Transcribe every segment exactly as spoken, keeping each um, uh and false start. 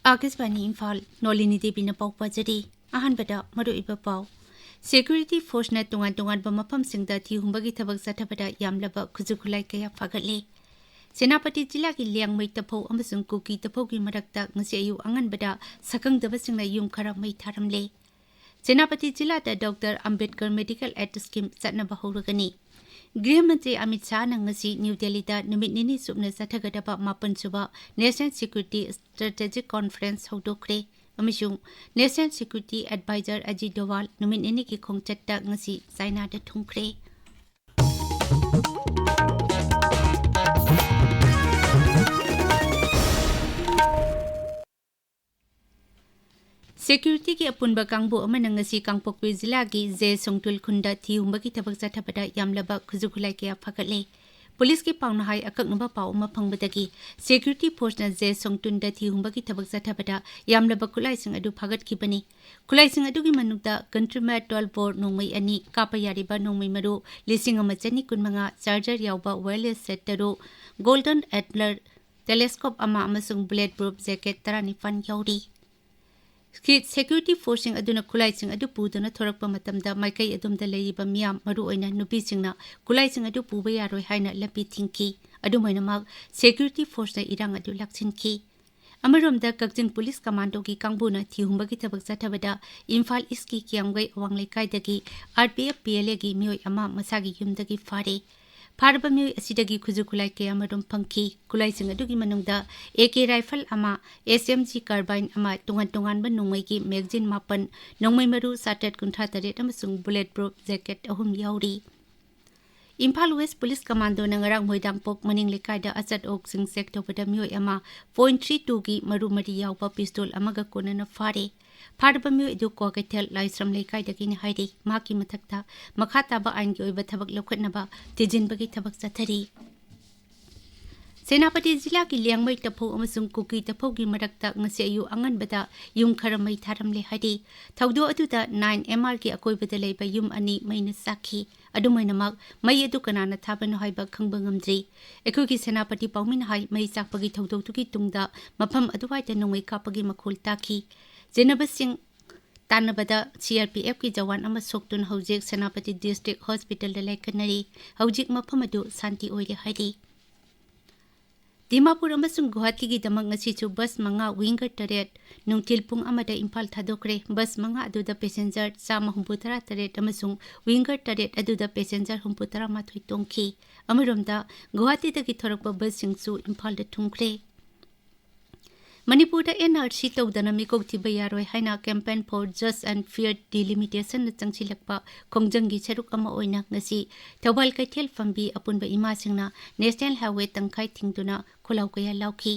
ꯑꯥꯀꯥꯁꯕꯥꯅꯤ ꯏꯝꯐꯥꯜ, ꯅꯣꯂꯤꯅꯤ ꯗꯦꯕꯤꯅ ꯄꯥꯎ ꯄꯥꯖꯔꯤ꯫ ꯑꯍꯥꯟꯕꯗ ꯃꯔꯨꯑꯣꯏꯕ ꯄꯥꯎ꯫ ꯁꯦꯀ꯭ꯌꯨꯔꯤꯇꯤ ꯐꯣꯔꯁꯅ ꯇꯣꯉꯥꯟ ꯇꯣꯉꯥꯟꯕ ꯃꯐꯝꯁꯤꯡꯗ ꯊꯤꯍꯨꯝꯕꯒꯤ ꯊꯕꯛ ꯆꯠꯊꯕꯗ ꯌꯥꯝꯂꯕ ꯈꯨꯠꯁꯨ ꯈꯨꯠꯂꯥꯏ ꯀꯌꯥ ꯐꯥꯒꯠꯂꯦ꯫ ꯁꯦꯅꯥꯄꯇꯤ ꯖꯤꯂꯥꯒꯤ ꯂꯤꯌꯥꯡꯃꯩ ꯇꯐꯧ ꯑꯃꯁꯨꯡ ꯀꯨꯀꯤ ꯇꯐꯧꯒꯤ ꯃꯔꯛꯇ ꯉꯁꯤ ꯑꯌꯨꯛ ꯑꯉꯟꯕꯗ ꯁꯛꯈꯪꯗꯕꯁꯤꯡꯅ ꯌꯨꯝ ꯈꯔ ꯃꯩ ꯊꯥꯔꯝꯂꯦ꯫ ꯁꯦꯅꯥꯄꯇꯤ ꯖꯤꯂꯥꯗ ꯗꯣꯛꯇꯔ ꯑꯝꯕꯦꯗꯀꯔ ꯃꯦꯗꯤꯀꯦꯜ ꯑꯦꯗ ꯁ꯭ꯀꯤꯝ ꯆꯠꯅꯕ ꯍꯧꯔꯒꯅꯤ꯫ ꯒ꯭ꯔꯤꯍ ꯃꯟꯇ꯭ꯔꯤ ꯑꯃꯤꯠ ꯁꯥꯍꯅ ꯉꯁꯤ ꯅ꯭ꯌꯨ ꯗꯦꯜꯂꯤꯗ ꯅꯨꯃꯤꯠ ꯅꯤꯅꯤ ꯆꯨꯞꯅ ꯆꯠꯊꯒꯗꯕ ꯃꯥꯄꯟ ꯁꯨꯕ ꯅꯦꯁꯅꯦꯜ ꯁꯦꯀ꯭ꯌꯨꯔꯤꯇꯤ ꯁ꯭ꯇ꯭ꯔꯦꯇꯦꯖꯤꯛ ꯀꯣꯟꯐꯔꯦꯟꯁ ꯍꯧꯗꯣꯛꯈ꯭ꯔꯦ ꯑꯃꯁꯨꯡ ꯅꯦꯁꯅꯦꯜ ꯁꯦꯀ꯭ꯌꯨꯔꯤꯇꯤ ꯑꯦꯗꯚꯥꯏꯖꯔ ꯑꯖꯤꯠ ꯗꯣꯋꯥꯜ ꯅꯨꯃꯤꯠ ꯅꯤꯅꯤꯒꯤ ꯈꯣꯡꯆꯠꯇ ꯉꯁꯤ ꯆꯥꯏꯅꯥꯗ ꯊꯨꯡꯈ꯭ꯔꯦ꯫ ꯁꯦꯀ꯭ꯌꯨꯔꯤꯇꯤꯒꯤ ꯑꯄꯨꯟꯕ ꯀꯥꯡꯕꯨ ꯑꯃꯅ ꯉꯁꯤ ꯀꯥꯡꯄꯣꯛꯄꯤ ꯖꯤꯂꯥꯒꯤ ꯖꯦ ꯁꯣꯡꯇꯨꯜ ꯈꯨꯟꯗ ꯊꯤꯍꯨꯝꯕꯒꯤ ꯊꯕꯛ ꯆꯠꯊꯕꯗ ꯌꯥꯝꯂꯕ ꯈꯨꯠꯁꯨ ꯈꯨꯠꯂꯥꯏ ꯀꯌꯥ ꯐꯒꯠꯂꯦ꯫ ꯄꯨꯂꯤꯁꯀꯤ ꯄꯥꯎꯅ ꯍꯥꯏ, ꯑꯀꯛꯅꯕ ꯄꯥꯎ ꯑꯃ ꯐꯪꯕꯗꯒꯤ ꯁꯦꯀ꯭ꯌꯨꯔꯤꯇꯤ ꯐꯣꯔꯁꯅ ꯖꯦ ꯁꯣꯡꯇꯨꯟꯗ ꯊꯤꯍꯨꯝꯕꯒꯤ ꯊꯕꯛ ꯆꯠꯊꯕꯗ ꯌꯥꯝꯂꯕ ꯈꯨꯠꯂꯥꯏꯁꯤꯡ ꯑꯗꯨ ꯐꯥꯒꯠꯈꯤꯕꯅꯤ꯫ ꯈꯨꯠꯂꯥꯏꯁꯤꯡ ꯑꯗꯨꯒꯤ ꯃꯅꯨꯡꯗ ꯀꯟꯇ꯭ꯔꯤꯃꯦꯠ ꯇ꯭ꯋꯦꯜꯚ ꯕꯣꯔ ꯅꯣꯡꯃꯩ ꯑꯅꯤ, ꯀꯥꯞꯄ ꯌꯥꯔꯤꯕ ꯅꯣꯡꯃꯩ ꯃꯔꯨ ꯂꯤꯁꯤꯡ ꯑꯃ ꯆꯅꯤ ꯀꯨꯟꯃꯉꯥ, ꯆꯥꯔꯖꯔ ꯌꯥꯎꯕ ꯋꯥꯌꯔꯂꯦꯁ ꯁꯦꯠ ꯇꯔꯨꯛ, ꯒꯣꯜꯗꯟ ꯑꯦꯟꯇꯂꯔ ꯇꯦꯂꯦꯁꯀꯣꯞ ꯑꯃ ꯑꯃꯁꯨꯡ ꯕꯨꯂꯦꯠ ꯄ꯭ꯔꯨꯐ ꯖꯦꯀꯦꯠ ꯇꯔꯥꯅꯤꯄꯥꯟ ꯌꯥꯎꯔꯤ꯫ ꯁꯦꯀ꯭ꯌꯨꯔꯤꯇꯤ ꯐꯣꯔꯁꯁꯤꯡ ꯑꯗꯨꯅ ꯈꯨꯠꯂꯥꯏꯁꯤꯡ ꯑꯗꯨ ꯄꯨꯗꯨꯅ ꯊꯣꯔꯛꯄ ꯃꯇꯝꯗ ꯃꯥꯏꯀꯩ ꯑꯗꯨꯝꯗ ꯂꯩꯔꯤꯕ ꯃꯤꯌꯥꯝ, ꯃꯔꯨꯑꯣꯏꯅ ꯅꯨꯄꯤꯁꯤꯡꯅ ꯈꯨꯠꯂꯥꯏꯁꯤꯡ ꯑꯗꯨ ꯄꯨꯕ ꯌꯥꯔꯣꯏ ꯍꯥꯏꯅ ꯂꯝꯕꯤ ꯊꯤꯡꯈꯤ꯫ ꯑꯗꯨꯝ ꯑꯣꯏꯅꯃꯛ, ꯁꯦꯀ꯭ꯌꯨꯔꯤꯇꯤ ꯐꯣꯔꯁꯅ ꯏꯔꯥꯡ ꯑꯗꯨ ꯂꯥꯛꯁꯤꯟꯈꯤ꯫ ꯑꯃꯔꯣꯝꯗ, ꯀꯛꯆꯤꯡ ꯄꯨꯂꯤꯁ ꯀꯃꯥꯟꯗꯣꯒꯤ ꯀꯥꯡꯕꯨꯅ ꯊꯤꯍꯨꯝꯕꯒꯤ ꯊꯕꯛ ꯆꯠꯊꯕꯗ ꯏꯝꯐꯥꯜ ꯏꯁꯀꯤ ꯀꯤꯌꯥꯝꯒꯩ ꯑꯋꯥꯡ ꯂꯩꯀꯥꯏꯗꯒꯤ R P F P L ꯑꯦꯒꯤ ꯃꯤꯑꯣꯏ ꯑꯃ ꯃꯁꯥꯒꯤ ꯌꯨꯝꯗꯒꯤ ꯐꯥꯔꯦ꯫ ꯐꯥꯔꯕ ꯃꯤꯑꯣꯏ ꯑꯁꯤꯗꯒꯤ ꯈꯨꯠꯁꯨ ꯈꯨꯠꯂꯥꯏ ꯀꯌꯥꯃꯔꯨꯝ ꯐꯪꯈꯤ꯫ ꯈꯨꯠꯂꯥꯏꯁꯤꯡ ꯑꯗꯨꯒꯤ ꯃꯅꯨꯡꯗ ꯑꯦ ꯀꯦ ꯔꯥꯏꯐꯜ ꯑꯃ, ꯑꯦꯁ ꯑꯦꯝ ꯖꯤ ꯀꯥꯔꯕꯥꯏꯟ ꯑꯃ, ꯇꯣꯉꯥꯟ ꯇꯣꯉꯥꯟꯕ ꯅꯣꯡꯃꯩꯒꯤ ꯃꯦꯒꯖꯤꯟ ꯃꯥꯄꯟ, ꯅꯣꯡꯃꯩ ꯃꯔꯨ ꯆꯥꯇ꯭ꯔꯦꯠ ꯀꯨꯟꯊ꯭ꯔꯥ ꯇꯔꯦꯠ ꯑꯃꯁꯨꯡ ꯕꯨꯂꯦꯠ ꯄ꯭ꯔꯨꯐ ꯖꯦꯀꯦꯠ ꯑꯍꯨꯝ ꯌꯥꯎꯔꯤ꯫ ꯏꯝꯐꯥꯜ ꯋꯦꯁ ꯄꯨꯂꯤꯁ ꯀꯃꯥꯟꯗꯣꯅ ꯉꯔꯥꯡ ꯃꯣꯏꯔꯥꯡꯄꯣꯛ ꯃꯅꯤꯡ ꯂꯩꯀꯥꯏꯗ ꯑꯆꯠ ꯑꯣꯛꯁꯤꯡ ꯆꯦꯛ ꯇꯧꯕꯗ ꯃꯤꯑꯣꯏ ꯑꯃ ꯄꯣꯏꯟ ꯊ꯭ꯔꯤ ꯇꯨꯒꯤ ꯃꯔꯨ ꯃꯔꯤ ꯌꯥꯎꯕ ꯄꯤꯁꯇꯣꯜ ꯑꯃꯒ ꯀꯣꯟꯅꯅ ꯐꯥꯔꯦ꯫ ꯐꯥꯔꯕ ꯃꯤꯑꯣꯏ ꯑꯗꯨ ꯀ꯭ꯋꯥꯀꯩꯊꯦꯜ ꯂꯥꯏꯁ꯭ꯔꯝ ꯂꯩꯀꯥꯏꯗꯒꯤꯅꯤ ꯍꯥꯏꯔꯤ꯫ ꯃꯍꯥꯛꯀꯤ ꯃꯊꯛꯇ ꯃꯈꯥ ꯇꯥꯕ ꯑꯥꯏꯟꯒꯤ ꯑꯣꯏꯕ ꯊꯕꯛ ꯂꯧꯈꯠꯅꯕ ꯊꯤꯖꯤꯟꯕꯒꯤ ꯊꯕꯛ ꯆꯠꯊꯔꯤ꯫ ꯁꯦꯅꯥꯄꯇꯤ ꯖꯤꯂꯥꯒꯤ ꯂꯤꯌꯥꯡꯃꯩ ꯇꯥꯐꯧ ꯑꯃꯁꯨꯡ ꯀꯨꯀꯤ ꯇꯥꯐꯧꯒꯤ ꯃꯔꯛꯇ ꯉꯁꯤ ꯑꯌꯨꯛ ꯑꯉꯟꯕꯗ ꯌꯨꯝ ꯈꯔ ꯃꯩ ꯊꯥꯔꯝꯂꯦ ꯍꯥꯏꯔꯤ꯫ ꯊꯧꯗꯣꯛ ꯑꯗꯨꯗ ꯅꯥꯏꯟ ꯑꯦꯝ ꯑꯥꯔꯒꯤ ꯑꯀꯣꯏꯕꯗ ꯂꯩꯕ ꯌꯨꯝ ꯑꯅꯤ ꯃꯩꯅ ꯆꯥꯛꯈꯤ꯫ ꯑꯗꯨꯝ ꯑꯣꯏꯅꯃꯛ, ꯃꯩ ꯑꯗꯨ ꯀꯅꯥꯅ ꯊꯥꯕꯅꯣ ꯍꯥꯏꯕ ꯈꯪꯕ ꯉꯝꯗ꯭ꯔꯤ꯫ ꯑꯩꯈꯣꯏꯒꯤ ꯁꯦꯅꯥꯄꯇꯤ ꯄꯥꯎꯃꯤꯅ ꯍꯥꯏ, ꯃꯩ ꯆꯥꯛꯄꯒꯤ ꯊꯧꯗꯣꯛꯇꯨꯒꯤ ꯇꯨꯡꯗ ꯃꯐꯝ ꯑꯗꯨꯋꯥꯏꯗ ꯅꯣꯡꯃꯩ ꯀꯥꯞꯄꯒꯤ ꯃꯈꯣꯜ ꯇꯥꯈꯤ꯫ ꯆꯦꯟꯅꯕꯁꯤꯡ ꯇꯥꯟꯅꯕꯗ ꯁꯤ ꯑꯥꯔ ꯄꯤ ꯑꯦꯐꯀꯤ ꯖꯋꯥꯟ ꯑꯃ ꯁꯣꯛꯇꯨꯅ ꯍꯧꯖꯤꯛ ꯁꯦꯅꯥꯄꯇꯤ ꯗꯤꯁꯇ꯭ꯔꯤꯛ ꯍꯣꯁꯄꯤꯇꯥꯜꯗ ꯂꯥꯏꯀꯠꯅꯔꯤ꯫ ꯍꯧꯖꯤꯛ ꯃꯐꯝ ꯑꯗꯨ ꯁꯥꯟꯇꯤ ꯑꯣꯏꯔꯦ ꯍꯥꯏꯔꯤ꯫ ꯗꯤꯃꯥꯄꯨꯔ ꯑꯃꯁꯨꯡ ꯒꯨꯋꯥꯍꯥꯇꯤꯒꯤꯗꯃꯛ ꯉꯁꯤꯁꯨ ꯕꯁ ꯃꯉꯥ, ꯋꯤꯡꯒꯔ ꯇꯔꯦꯠ ꯅꯨꯡꯊꯤꯜ ꯄꯨꯡ ꯑꯃꯗ ꯏꯝꯐꯥꯜ ꯊꯥꯗꯣꯛꯈ꯭ꯔꯦ꯫ ꯕꯁ ꯃꯉꯥ ꯑꯗꯨꯗ ꯄꯦꯁꯦꯟꯖꯔ ꯆꯥꯝꯃ ꯍꯨꯝꯐꯨ ꯇꯔꯥ ꯇꯔꯦꯠ ꯑꯃꯁꯨꯡ ꯋꯤꯡꯒꯔ ꯇꯔꯦꯠ ꯑꯗꯨꯗ ꯄꯦꯁꯦꯟꯖꯔ ꯍꯨꯝꯐꯨ ꯇꯔꯥ ꯃꯥꯊꯣꯏ ꯇꯣꯡꯈꯤ꯫ ꯑꯃꯔꯣꯝꯗ, ꯒꯨꯋꯥꯍꯥꯇꯤꯗꯒꯤ ꯊꯣꯔꯛꯄ ꯕꯁꯁꯤꯡꯁꯨ ꯏꯝꯐꯥꯜꯗ ꯊꯨꯡꯈ꯭ꯔꯦ꯫ ꯃꯅꯤꯄꯨꯔꯗ ꯑꯦꯟ ꯑꯥꯔ ꯁꯤ ꯇꯧꯗꯅ ꯃꯤꯀꯣꯛ ꯊꯤꯕ ꯌꯥꯔꯣꯏ ꯍꯥꯏꯅ Campaign for Just and Fair Delimitation ꯅ ꯆꯪꯁꯤꯜꯂꯛꯄ ꯈꯣꯡꯖꯪꯒꯤ ꯁꯔꯨꯛ ꯑꯃ ꯑꯣꯏꯅ ꯉꯁꯤ ꯊꯧꯕꯥꯜ ꯀꯩꯊꯦꯜ ꯐꯝꯕꯤ ꯑꯄꯨꯟꯕ ꯏꯃꯥꯁꯤꯡꯅ ꯅꯦꯁꯅꯦꯜ ꯍꯥꯏꯋꯦ ꯇꯪꯈꯥꯏ ꯊꯤꯡꯗꯨꯅ ꯈꯣꯜꯂꯥꯎ ꯀꯌꯥ ꯂꯥꯎꯈꯤ꯫